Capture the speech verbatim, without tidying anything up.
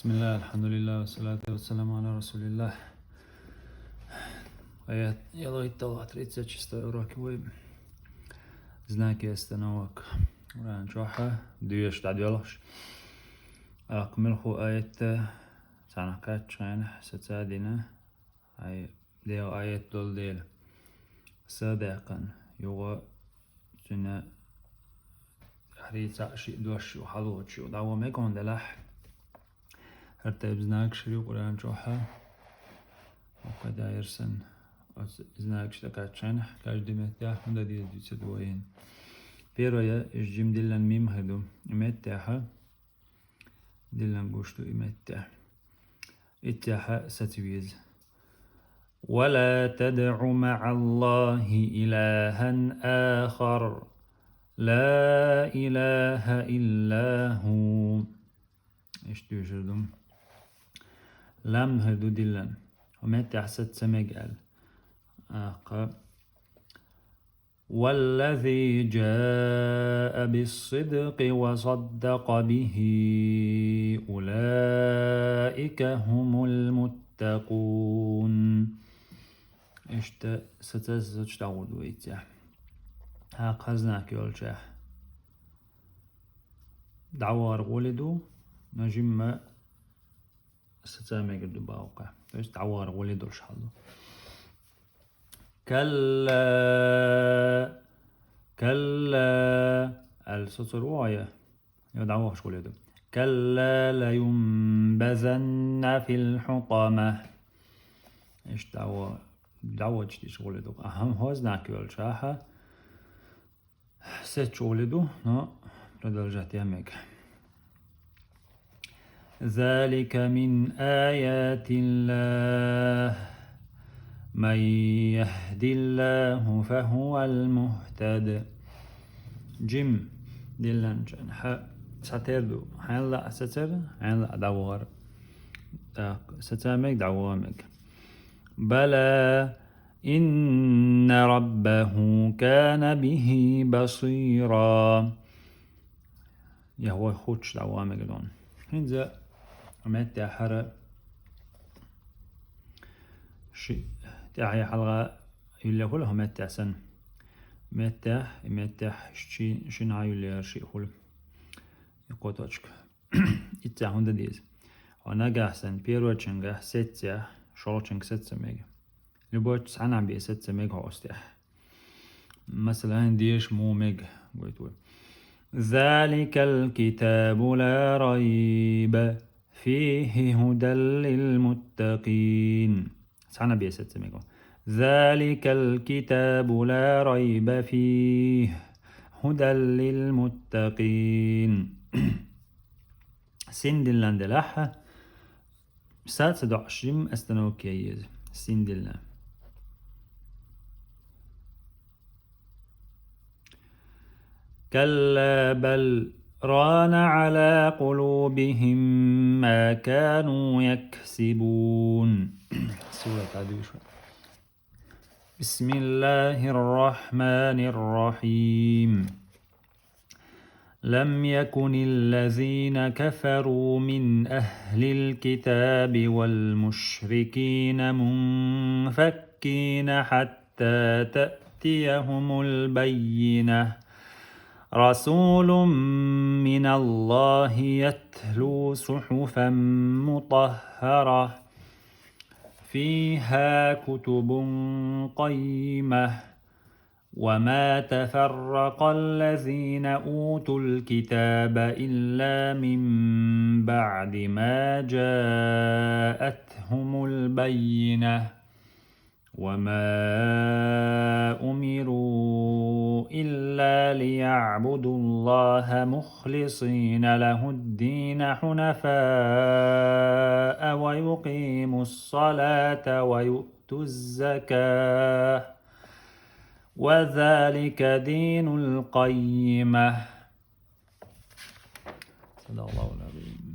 بسم الله، الحمد لله، والصلاة والسلام على رسول الله. Аят ялхитталгӀа, тридцать шестой урок вай. Знаки остановок. Къуръан чохь доьшуш дӀадоьлхуш. Аккха муьлхха аят цхьанхьа кхаьччахьана сацадина. Хьай Дела аят долу дела. Са даьккхина, юха цуьнан хьарий цхьаъ шиъ дош ю, хьалоцуш ю, дӀаван мегаш хӀун делахь. ХӀара тайпа знакаш ю Къуръан чохь. Хьо кхайдайра санна, оцу знакаш тӀекхаьччахьана, каждый меттехь хӀун дан деза дуьйцур ду вайна. Первое, иза жима диллина мим хир ду. И меттехь диллина гуш ду и меттехь. Иттехь саца веза. ولا تدع مع الله إلها آخر لا إله إلا هو. Иштта доьшур ду. Лам хир ду диллина. Хьо меттехь саца ца мега аьлла. Аккха. والذي جاء بالصدق وصدق به أولئك هم المتقون. Иштта саца сацаш дӀагӀур ду вайцехь. Хьакха знак йолчехь дӀавахар гӀоли ду, но жимма саца мегар ду бакъ. То есть дӀавахар гӀоли долуш хьал ду. كلا، كلا аьлла соцур ву хьо я? Йо, дӀавахаш гӀоли ду. كلا لينبذن في الحطمة. Иштта дӀаво-, дӀаводаш диш гӀоли ду. Ахьа, хӀо знак йолчахьа саца гӀоли ду, но продолжать ян мега. ذلك من آيات الله من يهد الله فهو المهتد. Жим диллинчун хьа сатер ду. Хьайна лаьа сацар, хьайна лаьа дӀавахар. Так, саца мега, дӀаваха мега. بلى إن ربه كان به بصيرا. Я хӀой хуччу дӀаваха мега дон. ХӀинца меттехь хӀара ши тӀаьхье хьалха юьлле хуьлу хӀо меттехь санна. Меттехь, и меттехь ши-, шина хьан юьллера шиъ хуьлу. И кхо точка. Иццехь хӀун дан деза? Хьо нагахь санна первойчуьнгахь сеццехь, шолгӀачуьнга саца мега. Любой цхьанхьа бен саца мега хьо оцу тӀехь. Масала, деша муха мега, гойту вай. ذلك الكتاب لا ريب فيه هدى للمتقين. Цхьана бен саца мега. ذلك الكتاب لا ريب فيه هدى للمتقين. Син диллина делахь, саца доӀуш жим остановка ян еза. Син диллина. كلا بل ران على قلوبهم ما كانوا يكسبون. Сура тӀадуьйшу. بسم الله الرحمن الرحيم. لم يكن الذين كفروا من أهل الكتاب والمشركين منفكين حتى تأتيهم البينة. رسول من الله يتلو صحفا مطهرة فيها كتب قيمة. وما تفرق الذين أوتوا الكتاب إلا من بعد ما جاءتهم البينة. وما أمروا إلا ليعبدوا الله مخلصين له الدين حنفاء ويقيموا الصلاة ويؤتوا الزكاة وذلك دين القيمة. صدق الله العظيم.